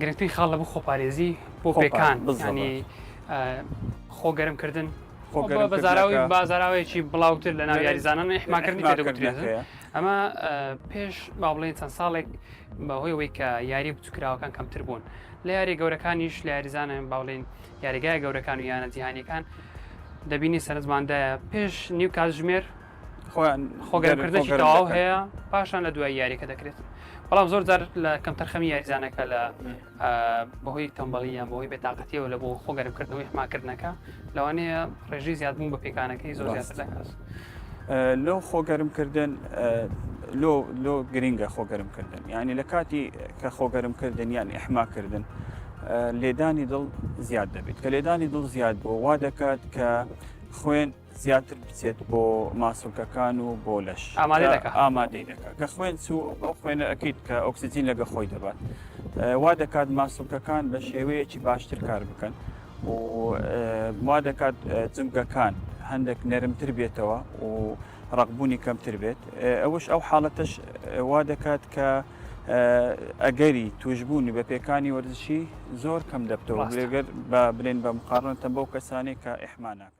گرنگترین خاڵ لە بۆ خۆپارێزی بۆ پێکان ینی خۆ گەرمکردن بەزاراوی بازاراوەیەکی بڵاوتر لە ناو یاریزانان ئیحماکردنی پێ دەگوترێت ئەمە پێش با بڵێن چەند ساڵێک بەهۆی ئەوەی کە یاری بچووکراوەکان کەمتر بوون لە یاری گەورەکانیش لە یاریزانە با بڵێن یاریگای گەورەکان و یانە جیهانیەکان دەبینی سەرنجماندایە پێش نیو کاتژمێر خۆیان خۆگەرمکردنێکی تەواو هەیە پاشان لە دوای یاریەکە دەکرێت بەڵام زۆر جار لە کەمتەرخەمی یاریزانەکە لە بەهۆی تەمبەڵی یان بەهۆی بێتاقەتیەوە لە بۆ خۆگەرمکردنەوەی حماکردنەکە لەوانەیە ڕێژەی زیادبوون بە پێکانەکەی زۆر زیاتر دەکات. لۆ خۆگەرمکردن لۆ لۆ گرنگە خۆگەرمکردن یعنی لە کاتی کە خۆگەرمکردن یان ئیحماکردن لێدانی دڵ زیاد دەبێت کە لێدانی دڵ زیاد بۆ وا دەکات کە خوێن زیاتر بچێت بۆ ماسولکەکان و بۆ لەش ئامادەی دەکات ئامادەی دەکات کە خوێن چوو ئەو خوێنە ئەکید کە ئۆکسجین لەگە خۆی دەبات وا دەکات ماسولکەکان بە شێوەیەکی باشتر کار بکەن و وا دەکات جمگەکان هەندێک نەرمتر بێتەوە و ڕقبوونی کەمتر بێت ئەوش ئەو حاڵەتەش وا دەکات کە ئەگەری توشببوونی بە پێکانی وەرزشی زۆر کەم دەبتەوە بلێگەر بە بلێن بە مقارنەتە بەو کەسانێک کە ئیحما ناکەن.